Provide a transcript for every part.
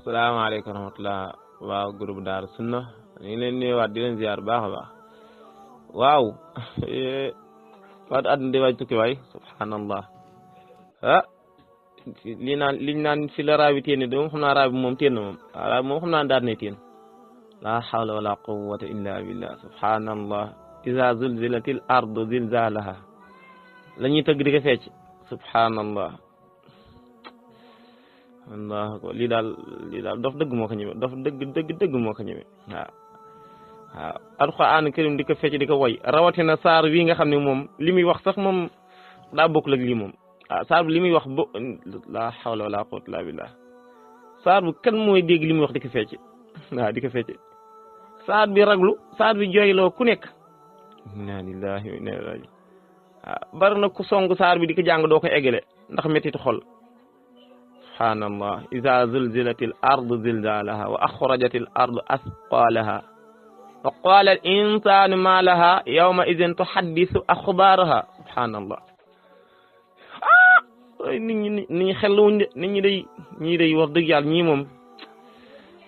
salaamaaleykum wa rahmatulah waaw groupe Daaru Sunna ñu ngi leen nuyuwaat di leen ziar baax a baax waaw waat àdduna di waaj tukki waay subhanallah liñ naan fi la raabi téen de moom xam naa raabi moom téen na moom raabi moom xam naa daal ne téen la hawla wala quwwata illa billah subhanallah iza zulzilatil ardu zilzalaha la ñuy tëgg di ko fecc subhanallah Allah ko lii daal dof dëgg moo ko ñëwee dof dëgg moo ko ñëwee waaw alxuraan karim di ko fecc di ko woy rawatina saar wi nga xam ne moom li muy wax sax moom daa bokkul ak lii moom saar bi li muy wax la hawla wala quwwata illa billah saar bi kan mooy dégg li muy wax di ko fecc waaw di ko fecc saar bi raglu saar bi jooyloo ku nekk inna lillahi wa inna ilayhi raji'un bari na ku song saar bi di ko jàng doo ko eggale ndax mettitu xol subhanallah iza zulzilatil ardu zilzalaha wa akhrajatil ardu asqalaha wa qala al insanu ma laha yawma idhin tuhaddisu akhbaraha subhanallah nit ñi xelluwuñ de nit ñi day wax dëgg yàlla ñii moom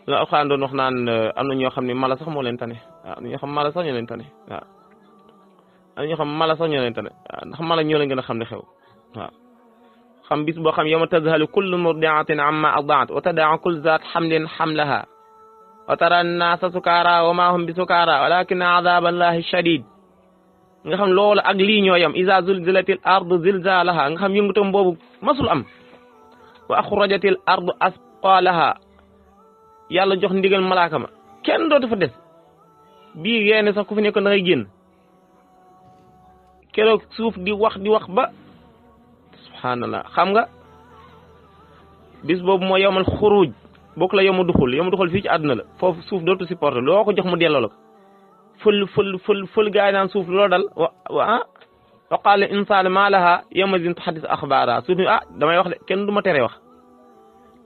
la alxuraan doon wax naan am na ñoo xam ne mala sax moo leen tane waaw ñoo xam mala sax ñoo leen tane waaw am na ñoo xam mala sax ñoo leen tane waaw ndax mala ñoo leen gën a xam ne xew waaw xam bis boo xam yawma tadhalu kullu murdi'atin amma arda'at wa tada'u kullu zat hamlin hamlaha wa tara an-nasa sukara wa ma hum bi sukara walakinna 'adhaba allahi shadid nga xam loolu ak lii ñoo yam iza zulzilatil ardu zilzalaha nga xam yëngutam boobu masul am wa akhrajatil ardu asqalaha yàlla jox ndigal malaaka ma kenn dootu fa des bii yeene sax ku fi nekk da ngay génn keroog suuf di wax ba subhanallah xam nga bis boobu moo yowmal xuruj bokk la yowma duxul fii ci àdduna la foofu suuf dootu supporté loo ko jox mu delloo la ko fël gaay naan suuf loo dal wa qaala insaanu maa lahaa yawma idhin tuhaddithu akhbaarahaa suuf ni damay wax de kenn du ma tere wax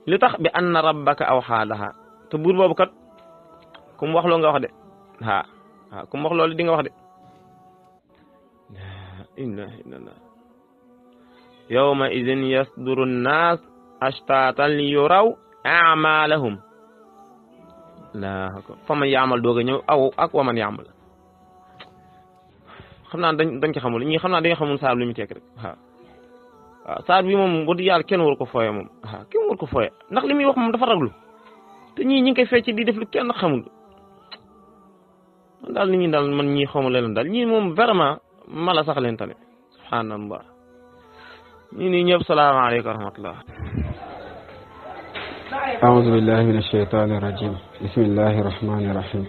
li tax bi anna rabbaka awhaa lahaa te buur boobu kat ku mu wax loo nga wax de waaw ku mu wax loolu di nga wax de inna illallah yawma idhin yasduru an-naas ashtatan li yuraw a'malahum fa man ya'mal doog a ñëw ak wa man ya'mal xam naa dañ ko xamul ñii xam naa dañu xamul saar lu mu tekk rek waaw saar bi moom bu di yàlla kenn war ko fooye moom kenn war ko fooye ndax li muy wax moom dafa raglu te ñii ñi ngi koy fecc di def lu kenn xamul man daal nit ñi daal man ñii xamul leen daal ñii moom vraiment mala sax leen tane subhanallah ñii nii ñëpp salaamaaleykum wa rahmatullah أعوذ بالله من الشيطان الرجيم بسم الله الرحمن الرحيم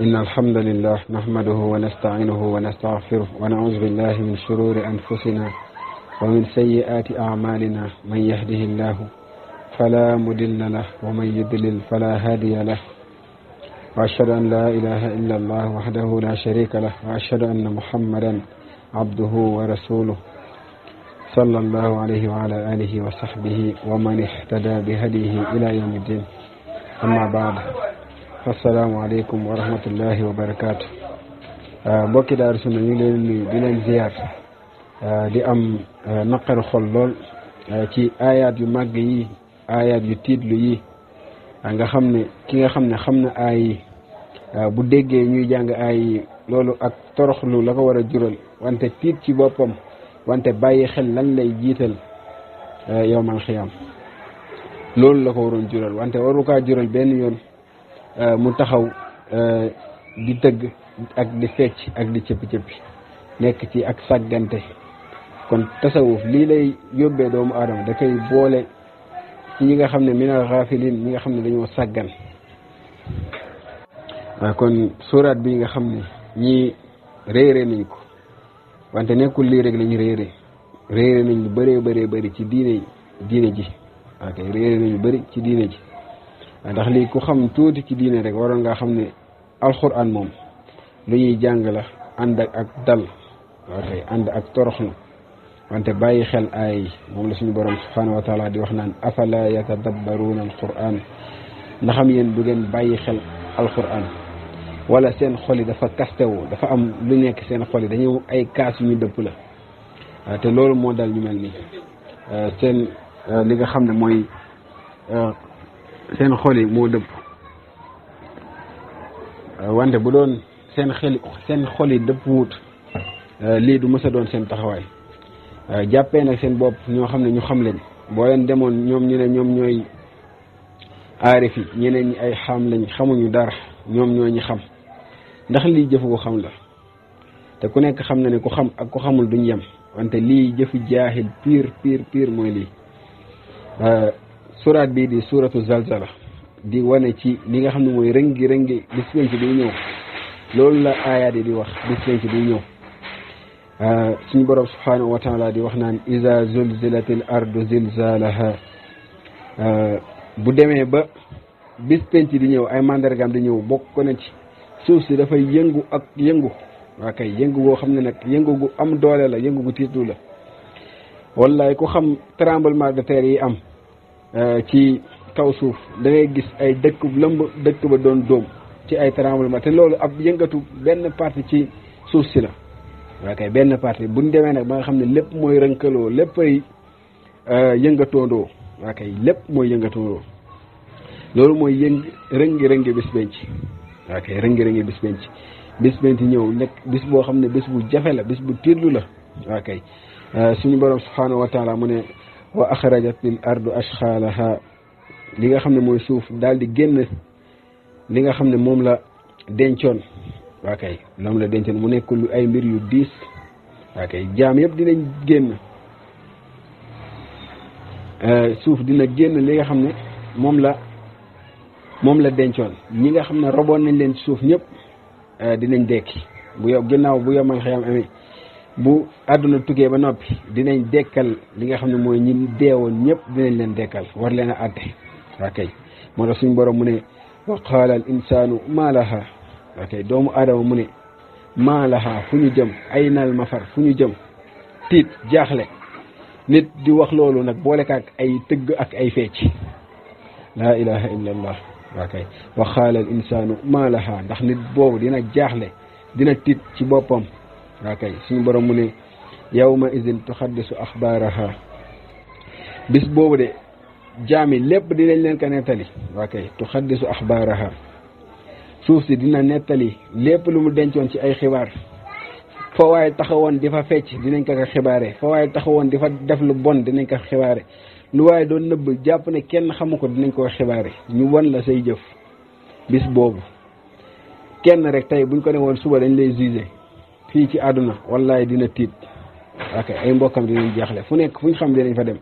إن الحمد لله نحمده ونستعينه ونستغفره ونعوذ بالله من شرور أنفسنا ومن سيئات أعمالنا من يهده الله فلا مضل له ومن يضلل فلا هادي له وأشهد أن لا إله إلا الله وحده لا شريك له وأشهد أن محمدا عبده ورسوله صلى الله عليه وعلى آله وصحبه ومن اهتدى بهديه إلى يوم الدين أما بعد فالسلام عليكم ورحمة الله وبركاته mbokki Daaru Sunna ñu leen nuyu di leen ziar di am naqaru xol lool ci ayaat yu màgg yi ayaat yu tiitlu yi nga xam ne ki nga xam ne xam na aay yi bu déggee ñuy jàng aay yi loolu ak toroxlu la ko war a jural wante tiit ci boppam wante bàyyi xel lan lay jiital yowmal xiyaam loolu la ko waroon jural wante waru kaa jural benn yoon mu taxaw di tëgg ak di fecc ak di cëppi-cëppi nekk ci ak sàggante kon tasawuf lii lay yóbbee doomu aadama da koy boole ci ñi nga xam ne minal ghafilin ñi nga xam ne dañoo sàggan kon suuraat bi nga xam ne ñii réere nañ ko wante nekkul lii rek lañu réere nañ lu bëree bëri ci diine ji ok réere nañ lu bëri ci diine ji ndax lii ku xam tuuti ci diine rek waroon nga xam ne alxuraan moom lu ñuy jàng la ànd ak dal ok ànd ak toroxlu wante bàyyi xel ay moom la suñu borom subhanahu wa taala di wax naan afala yatadabbaruuna alquran ndaxam yéen du ngeen bàyyi xel alquran wala seen xol yi dafa kastewu dafa am lu nekk seen xol yi dañuy ay kaas yu ñu dëpp la te loolu moo dal ñu mel nii seen li nga xam ne mooy seen xol yi moo dëpp wante bu doon seen xol yi dëpp wut lii du mës a doon seen taxawaay jàppee nag seen bopp ñoo xam ne ñu xam leen boo leen demoon ñoom ñu ne ñoom ñooy aarif yi ñeneen ñi ay xam lañ xamuñu dara ñoom ñoo ñi xam ndax lii jëfu ko xam la te ku nekk xam na ne ku xam ak ku xamul duñ yem wante lii jëfu jaahil pire mooy lii suraat bii di suratu zalzala di wane ci li nga xam ne mooy rëngi bis penc bi ñëw loolu la aayaat yi di wax bis penc bi ñëw suñu borom subhanahu wa taala di wax naan iza zulzilatil ardu zilzalaha bu demee ba bis penc di ñëw ay mandargaam di ñëw bokk ko na ci suuf si dafay yëngu ak yëngu waa kay yëngu goo xam ne nag yëngu gu am doole la yëngu gu tiitlu la wallaay ku xam tremblement de terre yi am ci kaw suuf da ngay gis ay dëkk lëmb dëkk ba doon dóom ci ay tremblement te loolu ab yëngatu benn partie ci suuf si la waa kay benn partie buñ demee nag ba nga xam ne lépp mooy rënkaloo lépp ay yëngatoondoo waa kay lépp mooy yëngatoondoo loolu mooy rëngi bis penc waa kay rëngi bis penc ñëw nekk bis boo xam ne bis bu jafe la bis bu tiitlu la waa kay suñu borom subhanahu wa taala mu ne wa axrajatil ardu ashxaalaha li nga xam ne mooy suuf daal di génn li nga xam ne moom la dencoon waa kay moom la dencoon mu nekk lu ay mbir yu diis waa kay jaam yëpp dinañ génn suuf dina génn li nga xam ne moom la dencoon ñi nga xam ne roboon nañ leen ci suuf ñëpp dinañ dekki ginnaaw bu yomal xiyam amee bu àdduna tukkee ba noppi dinañ dekkal li nga xam ne mooy ñi deewoon ñëpp dinañ leen dekkal war leen a àtte waa kay moo tax suñu borom mu ne wa qaala al insaanu maa laha waa kay doomu aadama mu ne maa laha fu ñu jëm ay nal mafar fu ñu jëm tiit jaaxle nit di wax loolu nag boole ko ak ay tëgg ak ay fecc laa ilaha illa allah waa kay wa qaala al insaanu maa laha ndax nit boobu dina jaaxle dina tiit ci boppam waa kay suñu borom mu ne yawma izin tuxaddisu axbaaraha bis boobu de jaami lépp dinañ leen ko nettali waa kay tuxaddisu axbaaraha suuf si dina nettali lépp lu mu dencoon ci ay xibaar fa waaye taxawoon di fa fecc dinañ ko xibaare fa waaye taxawoon di fa def lu bon dinañ ko xibaare lu waaye doon nëbb jàpp ne kenn xamu ko dinañ ko xibaare ñu won la say jëf bis boobu kenn rek tey buñ ko ne woon suba dañ lay jugé fii ci àdduna wallaay dina tiit ok ay mbokkam dinañ jaaxle fu nekk fu ñu xam dinañ fa dem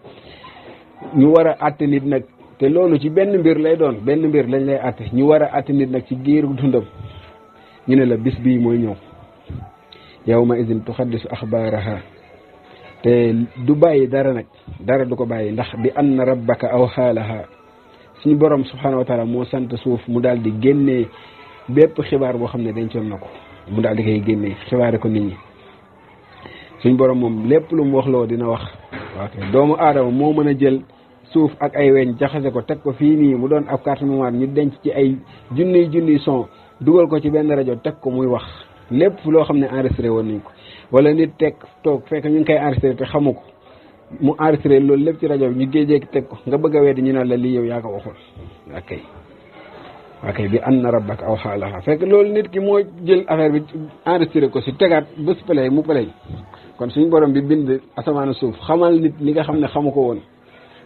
ñu war a àtte nit nag te loolu ci benn mbir lay doon benn mbir lañ lay àtte ñu war a àtte nit nag ci giiru dundam ñu ne la bis bii mooy ñëw yawma idin tuxaddisu axbaaraha te du bàyyi dara nag dara du ko bàyyi ndax bi anna rabbaka aw xaalaha suñu borom subhanahu wa taala moo sant suuf mu daal di génnee bépp xibaar boo xam ne dencoon na ko mu daal di koy génnee xibaare ko nit ñi suñ borom moom lépp lu mu wax loo dina wax ok doomu aadama moo mën a jël suuf ak ay weñ jaxase ko teg ko fii nii mu doon ab carte mémoire ñu denc ci ay junniy son dugal ko ci benn rajo teg ko muy wax lépp loo xam ne enregistré woon nañ ko wala nit toog fekk ñu ngi koy enregistré te xamu ko mu enregistré loolu lépp ci rajo bi ñu géejee teg ko nga bëgg a weddi ñu naan la lii yow yaa ko waxul ok bi anna rabbaka aw xaalaha fekk loolu nit ki moo jël affaire bi enregistré ko si tegaat bés play mu play kon suñu borom bi bind asamaan suuf xamal nit li nga xam ne xamu ko woon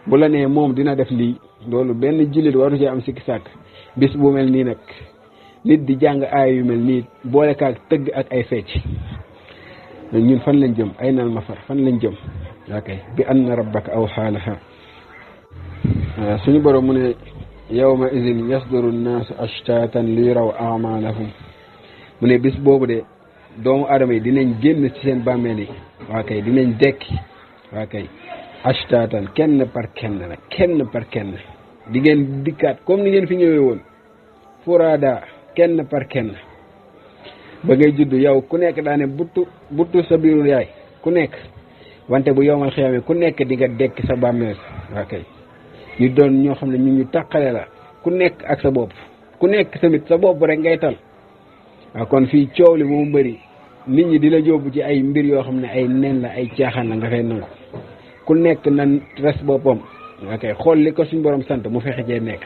bu la nee moom dina def lii loolu benn jullit waru ci am sikki sàkk bis bu mel nii nag nit di jàng aay yu mel nii boole kaak tëgg ak ay fecc ñun fan lañ jëm ay nal mafar fan lañ jëm ok bi anna rabbaka aw xaalaha suñu borom mu ne yawma idin yasduru nnaasu ashtatan li yuraw amalahum mu ne bis boobu de doomu aadama yi dinañ génn ci seen bàmmeel yi waa kay dinañ dekki waa kay ashtatan kenn par kenn nag kenn par kenn di ngeen dikkaat comme ni ngeen fi ñëwee woon furaada kenn par kenn ba ngay judd yow ku nekk daane buttu sa biiru yaay ku nekk wante bu yowmal xiyaame ku nekk di nga dekk sa bàmmeel waa kay ñu doon ñoo xam ne ñu tàqale la ku nekk ak sa bopp ku nekk tamit sa bopp rek ngay tal waaw kon fii coow li moom bëri nit ñi di la jóobu ci ay mbir yoo xam ne ay nen la ay caaxaan la nga fay nangu ku nekk nan res boppam waa kay xool li ko suñ borom sant mu fexe cee nekk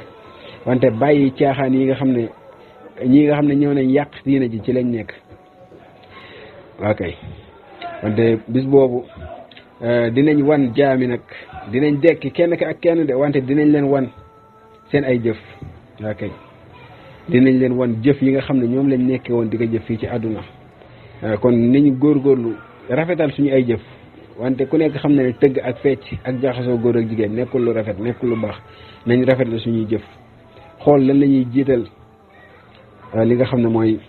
wante bàyyi caaxaan yi nga xam ne ñi nga xam ne ñëw nañ yàq diina ji ci lañ nekk waa kay wante bis boobu dinañ wan jaami nag dinañ dekki kenn ka ak kenn de wante dinañ leen wan seen ay jëf waa kay dinañ leen wan jëf yi nga xam ne ñoom lañ nekkee woon di ko jëf fii ci àdduna kon niñ góorgóorlu rafetal suñu ay jëf wante ku nekk xam ne ne tëgg ak fecc ak jaxasoo góor ak jigéen nekkul lu rafet nekkul lu baax nañ rafet la suñuy jëf xool lan la ñuy jiital li nga xam ne mooy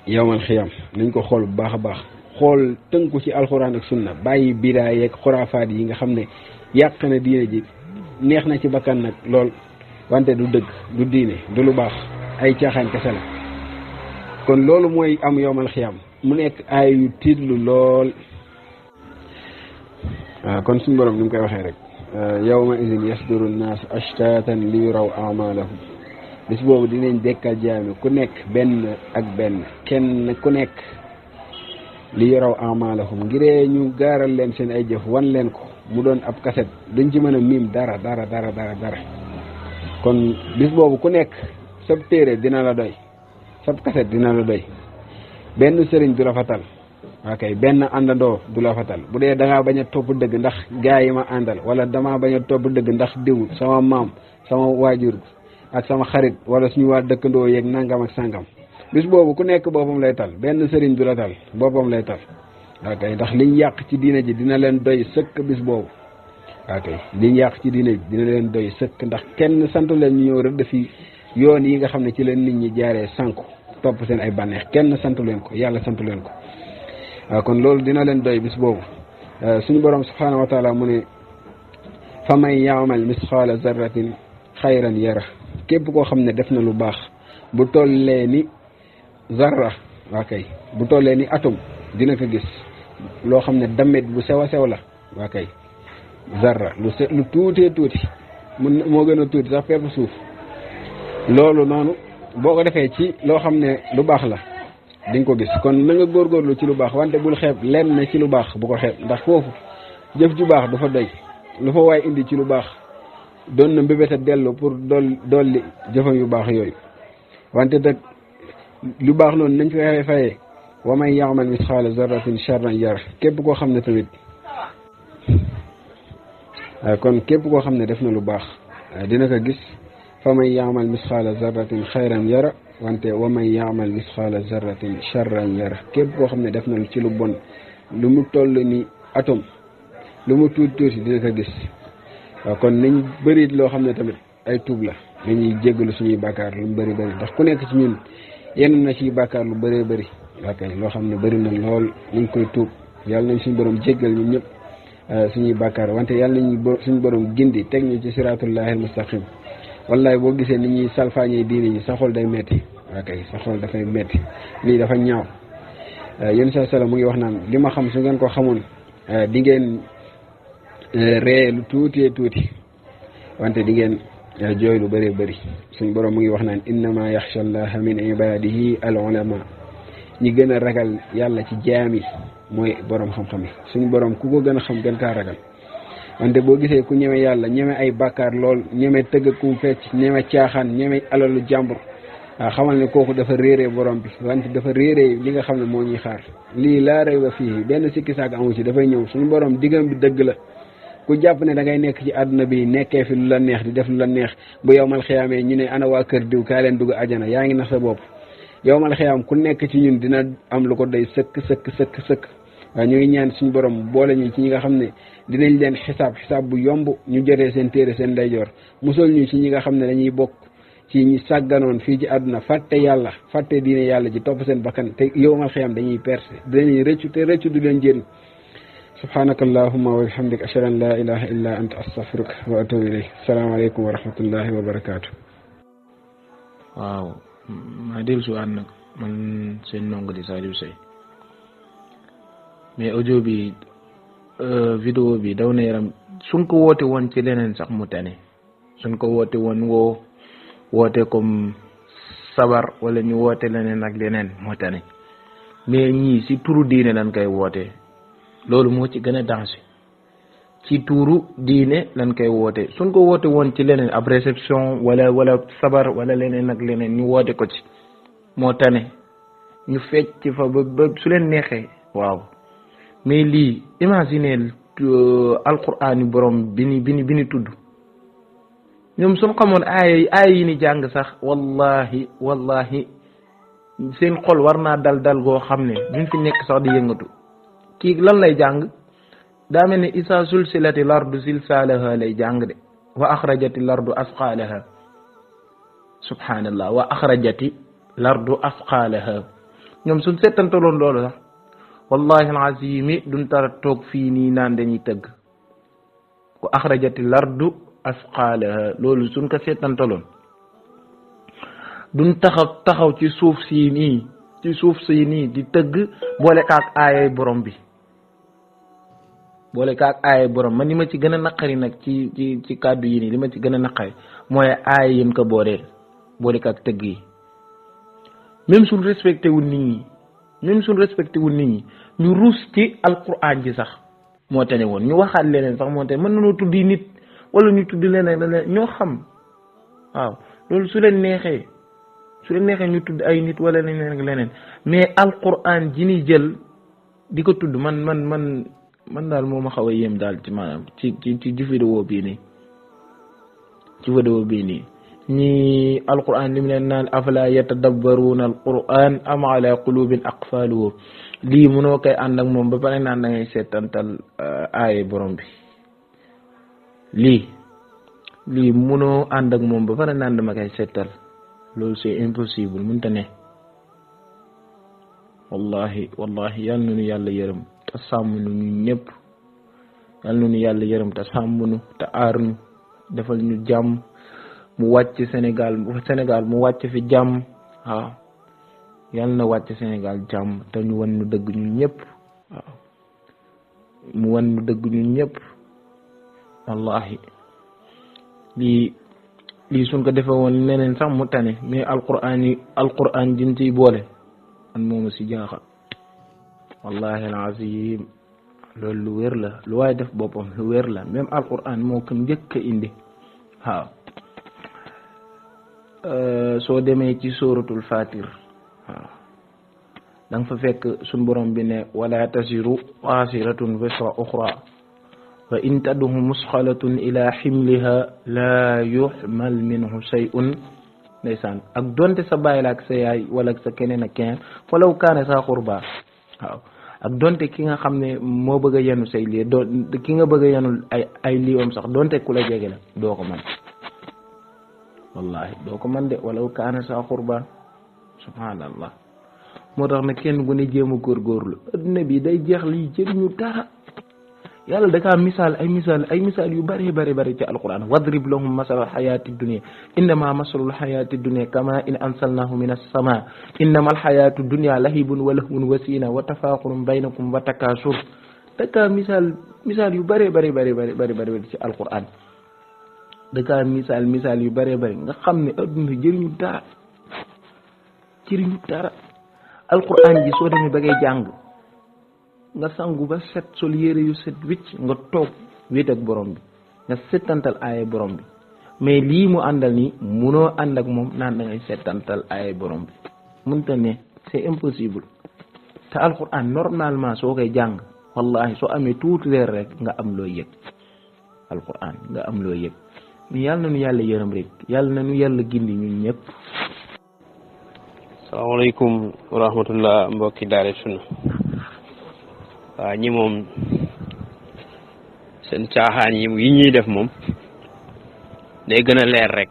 yawmal xiyaam nañ ko xool bu baax a baax xool tënku ci alxuraan ak sunna bàyyi bidaa yeeg xuraafaat yi nga xam ne yàq na diine ji neex na ci bakkan nag lool wante du dëgg du diine du lu baax ay caaxaan kese la kon loolu mooy am yawmal xiyaam mu nekk ay yu tiitlu lool waaw kon suñu borom ni mu koy waxee rek yawma idin yasduru nnaas ashtatan li yuraw amalahum bis boobu dinañ dekkal jaami ku nekk benn ak benn kenn ku nekk li yuraw amalahum ngiree ñu gaaral leen seen ay jëf wan leen ko mu doon ab kaset duñ ci mën a miim dara kon bis boobu ku nekk sab téere dina la doy sab kaset dina la doy benn sëriñ du la fatal ok benn àndandoo du la fatal bu dee dangaa bañ a topp dëgg ndax gaa yi ma àndal wala damaa bañ a topp dëgg ndax diw sama maam sama waajur ak sama xarit wala suñu waa dëkkandoo yeeg nangam ak sangam bis boobu ku nekk boppam lay tal benn sëriñ du la tal boppam lay tal ok ndax liñ yàq ci diina ji dina leen doy sëkk bis boobu ok liñ yàq ci diina ji dina leen doy sëkk ndax kenn santu leen ñu ñëw rëdd fi yoon yi nga xam ne ci leen nit ñi jaaree sànku topp seen ay bànneex kenn santu leen ko yàlla santu leen ko waaw kon loolu dina leen doy bis boobu suñu borom subhanahu wa taala mu ne fa man yaamal misqaala zarratin xayran yara képp koo xam ne def na lu baax bu tollee ni zarra waa kay bu tollee ni atom dina ko gis loo xam ne damit bu sew a sew la waa kay zarra lu tuutee tuuti moo gën a tuuti sax pepp suuf loolu noonu boo ko defee ci loo xam ne lu baax la di nga ko gis kon na nga góorgóorlu ci lu baax wante bul xeeb lenn ne ci lu baax bu ko xeeb ndax foofu jëf ju baax du fa doy lu fa waay indi ci lu baax doon na mbébét a dellu pour dolli jëfam yu baax yooyu wante nag lu baax noonu nañ fa fayee wa man ya'mal misqaala zarratin sharran yara képp koo xam ne tamit kon képp koo xam ne def na lu baax dina ko gis fa man ya'mal misqaala zarratin xayran yara wante wa man ya'mal misqaala zarratin sharran yara képp koo xam ne def na ci lu bon lu mu toll ni atom lu mu tuuti dina ko gis waaw kon nañ bëri loo xam ne tamit ay tuub la nañuy jéggalu suñuy bàkkaar lu mu bëri ndax ku nekk ci ñun yenn na ci bàkkaar lu bëree bëri ok loo xam ne bëri na lool ñu ngi koy tuub yàlla nañ suñu borom jéggal ñun ñëpp suñuy bàkkaar wante yàlla nañu suñu borom gindi teg ñu ci siratullahi al mustaqim wallaay boo gisee ni ñuy salfaañee diine ñi sa xol day metti ok sa xol dafay metti lii dafa ñaaw yéen sa sala mu ngi wax naan li ma xam su ngeen ko xamoon di ngeen ree lu tuutee tuuti wante di ngeen jooy lu bëree bëri suñ borom mu ngi wax naan innama yaxsha allaha min ibadihi al ulama ñi gën a ragal yàlla ci jaami mooy borom xam-xam yi suñu borom ku ko gën a xam gën kaa ragal wante boo gisee ku ñeme yàlla ñeme ay bàkkaar lool ñeme tëgg kum fecc ñeme caaxaan ñeme alalu jàmbur waaw xamal ne kooku dafa réeree borom bi wante dafa réeree li nga xam ne moo ñuy xaar lii laa rayba fii benn sikki saak amu ci dafay ñëw suñu borom diggam bi dëgg la ku jàpp ne da ngay nekk ci àdduna bi nekkee fi lu la neex di def lu la neex bu yowmal xiyaamee ñu ne ana waa kër diw kaa leen dugg ajana yaa ngi nax sa bopp yowmal xiyaam ku nekk ci ñun dina am lu ko doy sëkk waaye ñu ngi ñaan suñu borom boole ñu ci ñi nga xam ne dinañ leen xisaab bu yomb ñu jotee seen téere seen ndeyjoor musal ñu ci ñi nga xam ne dañuy bokk ci ñi sàgganoon fii ci àdduna fàtte yàlla fàtte diine yàlla ji topp seen bakkan te yowmal xiyam dañuy perte dinañuy rëccu te rëccu du leen jëriñ subhanaka allahumma wa bihamdik ashhadu an la ilaha illa anta astaghfiruka wa atubu ilayk assalamu alaykum wa rahmatullahi wa barakatuh. waaw maa dellu si waat nag man seen ndongo di Saliou Seye mais audio bi vidéo bi daw na yaram suñ ko woote woon ci leneen sax mu tane suñ ko woote woon woote comme sabar wala ñu woote leneen ak leneen moo tane mais ñii si turu diine lañ koy woote loolu moo ci gën a danger ci turu diine lañ koy woote suñ ko woote woon ci leneen ab réception wala sabar wala leneen ak leneen ñu woote ko ci moo tane ñu fecc fa ba su leen neexee waaw mais lii imaginer alquraan borom bi ni tudd ñoom suñ xamoon aaya yi ni jàng sax wallahi seen xol war naa dal goo xam ne duñ fi nekk sax di yëngatu kii lan lay jàng daa mel ne isa sulsilati lardu silsalaha lay jàng de wa axrajati lardu asqalaha subhanallah wa axrajati lardu asqalaha ñoom suñ settantaloon loolu sax wallahi alazimi duñ tara toog fii nii naan dañuy tëgg wa axrajati lardu asqalaha loolu suñ ko settantaloon duñ taxaw ci suuf si nii di tëgg boole kaak aayay borom bi man li ma ci gën a naqari nag ci kàddu yi nii li ma ci gën a naqari mooy aaya yéen ko boole kaak tëgg yi même suñ respecté wul nit ñi ñu ruus ci alquran ji sax moo tane woon ñu waxaat leneen sax moo tane mën nañoo tuddi nit wala ñu tuddi leneen ñoo xam waaw loolu su leen neexee ñu tudd ay nit wala leneen ak leneen mais alquran ji ni jël di ko tudd man daal moo ma xaw a yéem daal ci maanaam ci vidéo bii nii ñi alquran li mu leen naan afala yatadabbaruuna alquran am ala qulubin aqfaluhu lii mënoo koy ànd ak moom ba pare naan da ngay seetantal aaye borom bi lii mënoo ànd ak moom ba pare naan dama koy seetal loolu c'est impossible mënta ne wallahi yal na nu yàlla yërëm te sàmm nu ñu ñëpp yal na nu yàlla yërëm te sàmm nu te aar nu defal ñu jàmm mu wàcc Sénégal mu wàcc fi jàmm waaw yal na wàcc Sénégal jàmm te ñu wan nu dëgg ñu ñëpp waaw mu wan nu dëgg ñu ñëpp wallahi lii suñ ko defee woon neneen sax mu tane mais alquran jin ciy boole man moomu si jaaxal wallahi alazim loolu lu wér la lu waay def boppam lu wér la même alquran moo ko njëkk a indi waaw soo demee ci suratul fatir waaw da nga fa fekk suñ borom bi ne wala tasiru wasiratun wisra uxra wa in tadhu musxalatun ila ximliha la yuxmal minhu shay'un ndeysaan ak donte sa bàyyi la ak sa yaay wala sa keneen ak keneen walaw kaane sa xurba waaw ak donte ki nga xam ne moo bëgg a yenu say lii ki nga bëgg a yenul ay liiwam sax donte ku la jege la doo ko man wallahi doo ko man de walaw kaane sa xurba subhanallah moo tax nag kenn gu ne jéem a góorgóorlu adduna bi day jeex lii jëriñu dara yàlla da kaa misaal ay misaal yu bari ci alquran wadrib lahum masal xayati dunia innama masalul xayati dunia kama in ansalnahu min as-sama innama alxayatu dunia lahibun wa lahwun wa sina wa tafaaxurun baynakum wa takasur da kaa misaal yu bari ci alquran da kaa misaal yu bari nga xam ne adduna jëriñu dara alquran ji soo demee ba ngay jàng nga sangu ba set sol yére yu set wicc nga toog wéet ak borom bi nga settantal aaye borom bi mais lii mu àndal nii munoo ànd ak moom naan da ngay settantal aaye borom bi mënta ne c'est impossible te alquran normalement soo koy jàng wallahi soo amee tuuti leer rek nga am loo yëg alquran nga am loo yëg mais yàlla na nu yàlla yërëm rek yàlla na nu yàlla gindi ñun ñëpp. salaamaaleykum wa rahmatullah mbokki Daara Sunna waaw ñi moom seen caaxaan yi ñuy def moom day gën a leer rek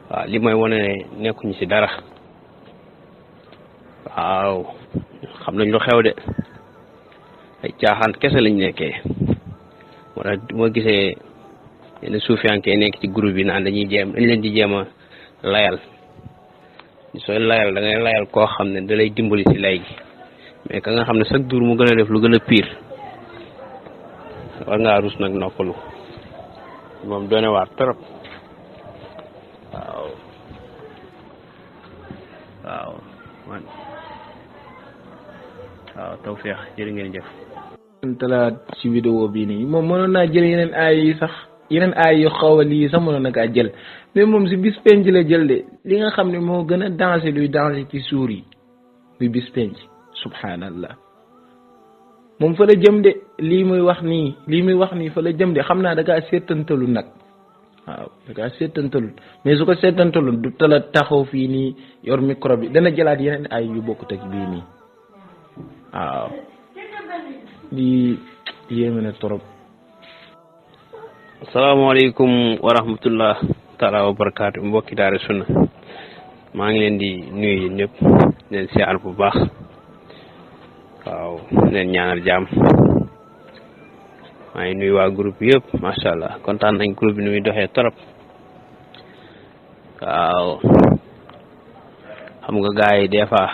waaw li mooy wane ne nekkuñu ci dara waaw xam nañ lu xew de ay caaxaan kese lañ nekkee moo tax moo gisee yenn suufiyanke nekk ci groupe bi naan dañ leen di jéem a layal sooy layal da ngay layal koo xam ne da lay dimbali ci lay gi mais ka nga xam ne chaque jour mu gën a def lu gën a pire war ngaa rus nag noppalu moom doone waar trop waaw waaw man waaw tawfeex jërë ngeen jëf talaat ci vidéo bi nii moom mënoon naa jël yeneen aay yi sax yeneen aay yu xaw a lii sax mënoon na kaa jël mais moom si bis penc la jël de li nga xam ne moo gën a danger luy danger ci suur yi muy bis penc subhanallah moom fa la jëm de lii muy wax nii fa la jëm de xam naa da kaa seetantalu nag waaw da kaa seetantalu mais su ko seetantalu du tala taxaw fii nii yor micro bi dana jëlaat yeneen ay yu bokkut ak bii nii waaw lii yéeme na trop. asalaamaaleykum wa rahmatullah taala wa barakaatu mbokki Daara Sunna maa ngi leen di nuyu yéen ñëpp leen siyaar bu baax waaw leen ñaanal jàmm maa ngi nuyu waa groupe yëpp macha allah kontaan nañ groupe bi nu muy doxee trop waaw xam nga gars yi des fois